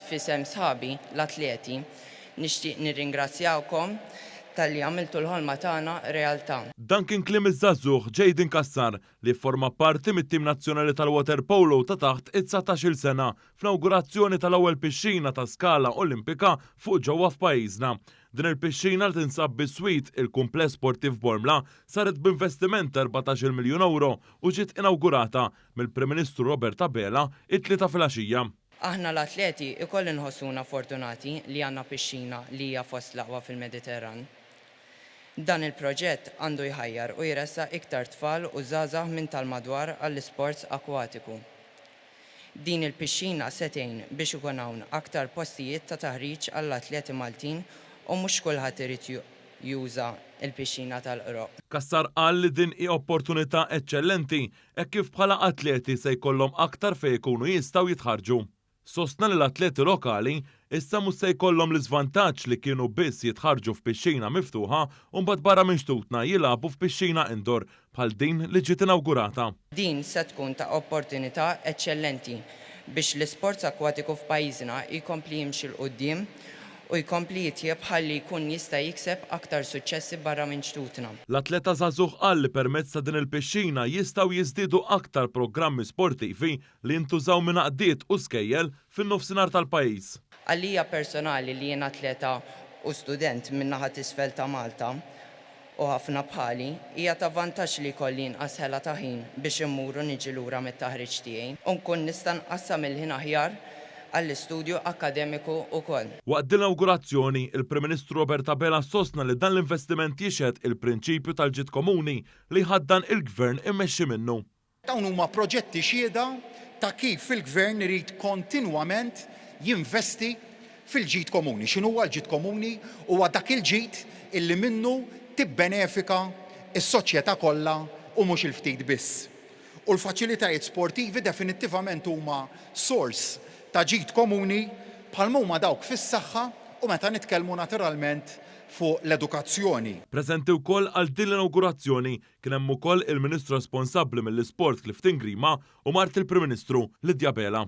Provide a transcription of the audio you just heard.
F'isem sħabi, l-atleti, nixtieq nirringrazzjakom talli għamiltu l-ħolma tagħna realtà. Dan kien kliem iż-żagħżugħ Jayden Cassar li jifforma parti mit-tim nazzjonali tal-waterpolo ta' taħt id-dsatax-il sena fl-inawgurazzjoni tal-ewwel pixxina ta' skala Olimpika fuq ġewwa f'pajjiżna. Din il-pixxina li tinsab biswit il-Kumpless Sportiv Bormla saret b'investiment ta' 14-il miljun ewro u ġiet inawgurata mill-Prim Ministru Robert Abela it-Tlieta filgħaxija. Aħna l-atleti ikoll inħossuna fortunati li għandna pixxina li hija fost l-aqwa fil-Mediterran. Dan il-proġett għandu jħajjar u jressaq iktar tfal u żgħażagħ minn tal-madwar għall-isports akkwatiku. Din il-pixxina se tgħin biex ikun hawn aktar postijiet ta' taħriġ għall-atleti Maltin u mhux kulħadd irid juża l-pixxina tal-Qroqq. Cassar qal li din hi opportunità eċċellenti hekk kif bħala atleti se jkollhom aktar fejn ikunu jistgħu jitħarrġu. Sostna li l-atleti lokali issa mhux se jkollhom l-iżvantaġġ li kienu biss jitħarrġu f'pixxina miftuħa u mbagħad barra minn xtutna jilagħbu f'pixxina indoor bħal din li ġiet inawgurata. Din se tkun ta' opportunità eċċellenti biex l-isports akkwatiku f'pajjiżna jkompli jimxi 'l quddiem u jkompli jitjieb ħalli jkun jista' jikseb aktar suċċessi barra minn xtutna. L-atleta żagħżugħ qal li permezz ta' din il-pixxina jistgħu jiżdiedu aktar programmi sportivi li jintużaw minn għaqdiet u skejjel fin-nofsinhar tal-pajjiż. Għalija personali li jien atleta u student min-naħa t'isfel ta' Malta, u ħafna bħali, hija ta' vantaġġ li jkolli inqas ħela ta' ħin biex immur u niġi lura mit-taħriġ tiegħi u nkun nista' nqassam il-ħin aħjar għall-istudju akkademiku wkoll. Waqt din l-inawgurazzjoni, il-Prim Ministru Robert Abela sostna li dan l-investiment jixhed il-prinċipju tal-ġid komuni li jħaddan il-Gvern immexxi minnu. Dawn huma proġetti xhieda ta' kif il-Gvern irid kontinwament jinvesti fil-ġid komuni. X'inhuwa l-ġid komuni? Huwa dak il-ġid illi minnu tibbenefika s-soċjetà kollha u mhux il-ftit biss. U l-faċilitajiet sportivi definittivament huma sors ta' ġid komuni bħalma huma dawk fis-saħħa u meta nitkellmu naturalment fuq l-edukazzjoni. Preżenti wkoll għal din l-inawgurazzjoni Kien hemm ukoll il-Ministru responsabbli mill-Isport Clifton Grima u mart il-Prim Ministru, Lydia Abela.